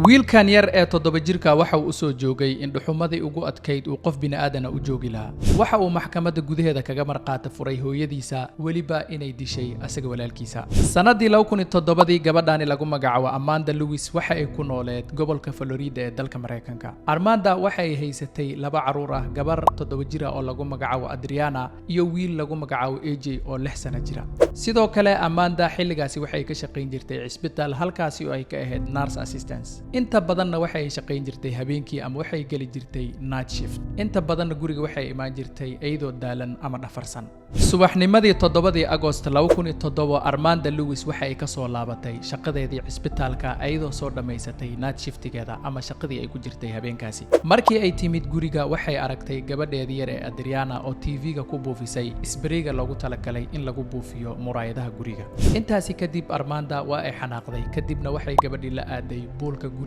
Wiilkan yar ee 7 jirka waxa uu u soo joogay indhuxumadii ugu adkayd uu qof bini'aadana u joogi lahaa. Waxa uu maxkamadda gudaheeda kaga marqaata furay hooyadiisa weliba inay dishay asaga walaalkiisa. Sanadii 2007-dii, gabadhani lagu magacaabo Amanda Lewis waxa ay ku nooleed gobolka Florida ee dalka Maraykanka. Amanda waxa ay haysatay laba carruur ah, gabar 7 jira oo lagu magacaabo Adriana iyo wiil lagu magacaabo AJ oo 6 sano jira. Sidoo kale Amanda xilligaasi waxay ka shaqayn jirtay cisbitaal, halkaasi oo ay ka ahayd nurse assistance. Inta badanna waxay shaqayn jirtay habeenkii ama waxay geli jirtay night shift. Inta badanna guriga waxay imaan jirtay iyadoo daalan ama dhafarsan. Subaxnimadii 7-dii Agost 2007, Amanda Lewis waxa ay ka soo laabatay shaqadeedii cisbitaalka, iyadoo soo dhammaysatay night shiftigeeda ama shaqadii ay ku jirtay habeenkaasi. Markii ay timid guriga, waxay aragtay gabadheedii yar ee Adriana oo TV-ga ku buufisay sprayga loogu talagalay in lagu buufiyo muraayadaha guriga. Intaasi kadib Amanda waa ay xanaaqday, kadibna waxay gabadhii la aaday poolka guriga.